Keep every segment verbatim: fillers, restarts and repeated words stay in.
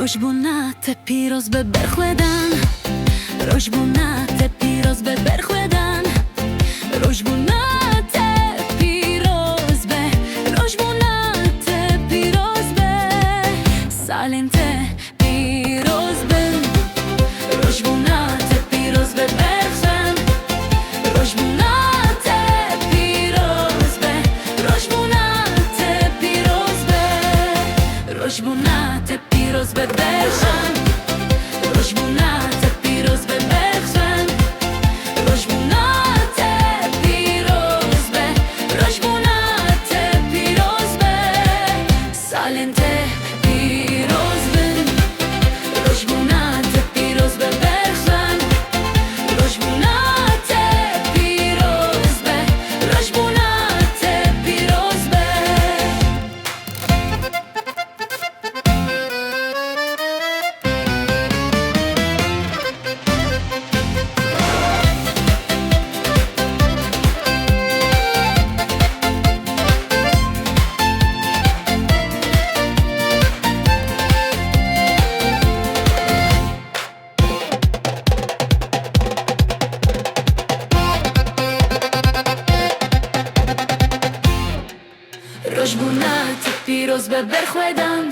Rojbûna te pîroz be berxwedan. Rojbûna te pîroz be berxwedan. Rojbûna te pîroz be. Rojbûna te pîroz be. Salên te pîroz bin. Rojbûna te pîroz be berxan. Rojbûna te pîroz be. Rojbûna te pîroz be. Rojbûna te pîroz be berxan. Rojbûna te pîroz be berxan. Rojbûna te pîroz be. Rojbûna te pîroz be. Salên te pîroz bin. Rojbûna te pîroz be berxan. Rojbûna te pîroz be. Rojbûna te pîroz be. Rojbûna te pîroz be berxwedan.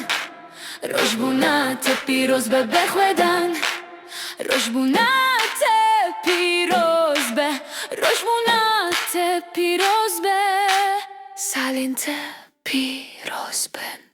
Rojbûna te pîroz be berxwedan. Rojbûna te pîroz be. Rojbûna te pîroz be. Salên te pîroz bin.